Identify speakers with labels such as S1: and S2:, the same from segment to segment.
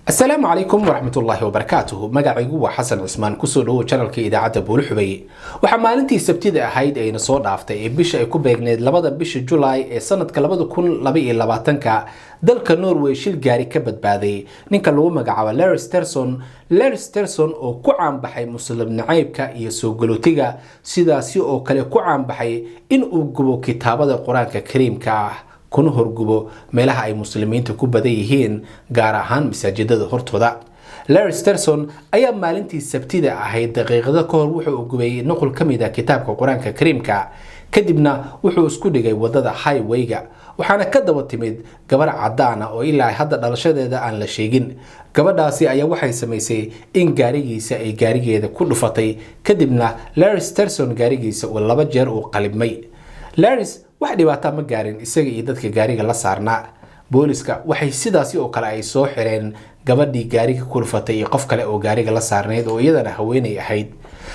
S1: Asalaamu calaykum waraxmatullaahi wabarakaatuhu. Magacaygu waa Xasan Cusmaan, kusoo dhawow channelka idaacadda Buulixubay. Waxaa maalintii Sabtida ahayd ayna soo dhaaftay ee bisha ay ku beegneyd 2-da bisha Julaay ee sanadka 2022-ka dalka Norway shil gaari ka badbaaday ninka lagu magacaabo Larry Sterson. Larry Sterson oo ku caanbaxay Muslim nacaybka iyo soo galootiga, sidaasi oo kale ku caanbaxay in uu gubo kitaabada Qur-aanka Kariimka ah kuna horgubo meelaha ay Muslimiinta ku badan yihiin, gaar ahaan masaajidada hortooda. Larry Sterson ayaa maalintii Sabtida ahayd daqiiqado ka hor wuxuu gubay nuqul ka mid ah kitaabka Qur-aanka Kariimka, kadibna wuxuu isku dhigay wadada highwayga. Waxaana ka daba timid gabar cadaan ah oo ilaa hadda dhalashadeeda aan la sheegin. Gabadhaasi ayaa waxay samaysay in gaarigiisa ay gaarigeeda ku dhufatay, kadibna Larry Sterson gaarigiisa uu 2 jeer uu qalibmay. Larry wax dhibaata ma gaarin isaga iyo dadka gaariga la saarnaa. Booliska waxay sidaasi oo kale ay soo xireen gabadhii gaariga ku dhufatay iyo qof kale oo gaariga la saarnayd oo iyadana haweenay ahayd.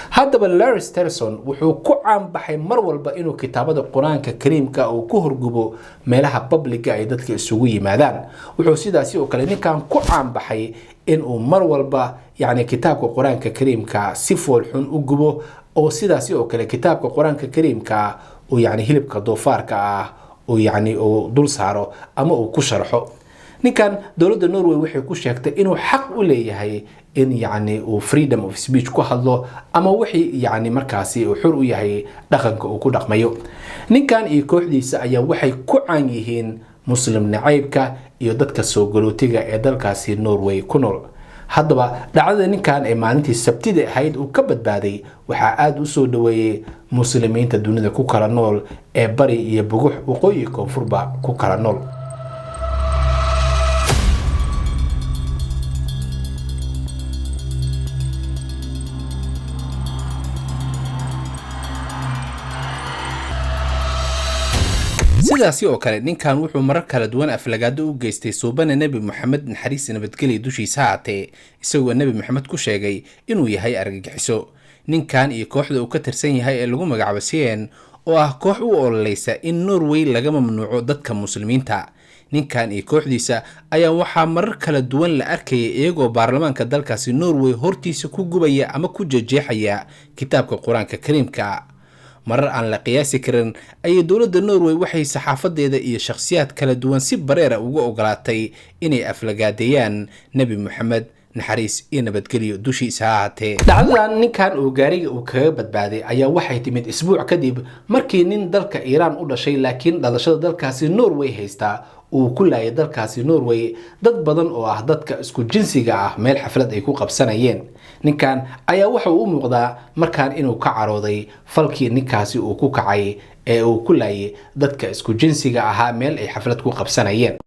S1: Haddaba Larry Sterson wuxuu ku caanbaxay mar walba inuu kitaabada Qur-aanka Kariimka uu ku horgubo meelaha publicga ay dadka isugu yimaadaan. Wuxuu sidaasi oo kale ninkan ku caanbaxay inuu mar walba yacni kitaabka Qur-aanka Kariimka si foolxun u gubo, oo sidaasi oo kale kitaabka Qur-aanka Kariimka uu yacni hilibka doofaarka ah uu yacni uu dul saaro ama uu ku sharxo. Ninkan dowladda Norway waxay ku sheegtay inuu xaq u leeyahay in yacni uu freedom of speech ku hadlo, ama wixii yacni markaasi uu xur u yahay dhaqanka uu ku dhaqmayo. Ninkan iyo kooxdiisa ayaa waxay ku caan yihiin Muslim nacaybka iyo dadka soo galootiga ee dalkaasi Norway ku nool. Haddaba dhacdada ninkan ee maalintii Sabtida ahayd uu ka badbaaday waxaa aada u soo dhaweeyey Muslimiinta dunida ku kala nool ee bari iyo bugux, waqooyi koonfurba ku kala nool. Sidaasi oo kale ninkan wuxuu marar kala duwan aflagaado u geystay suubana Nebi Moxamed, naxariis nabadgelya dushiisa haatee, isagoo Nebi Moxamed ku sheegay inuu yahay argagixiso. Ninkan iyo kooxda uu ka tirsan yahay ee lagu magacaabo Cn, oo ah koox u ololeysa in Norway laga mamnuuco dadka Muslimiinta, ninkan iyo kooxdiisa ayaa waxaa marar kala duwan la arkayay iyagoo baarlamaanka dalkaasi Norway hortiisa ku gubaya ama ku jejeexaya kitaabka Qur-aanka Kariimka. Marar aan la qiyaasi karin ayay dowladda Norway waxay saxaafadeeda iyo shakhsiyaad kala duwan si bareera uga ogolaatay inay aflagaadeeyaan Nebi Moxamed, naxariis iyo nabadgelyo dushiisa ha ahaatee. Dhacdadan ninkan uu gaariga uu kaga badbaaday ayaa waxay timid isbuuc kadib markii nin dalka Iiraan u dhashay laakiin dhalashada dalkaasi Norway haystaa uu ku laayay dalkaasi Norway dad badan oo ah dadka isku jinsiga ah meel xaflad ay ku qabsanayeen. Ninkan ayaa waxa uu u muuqdaa markaan inuu ka carooday falkii ninkaasi uu ku kacay ee uu ku laayay dadka isku jinsiga ahaa meel ay xaflad ku qabsanayeen.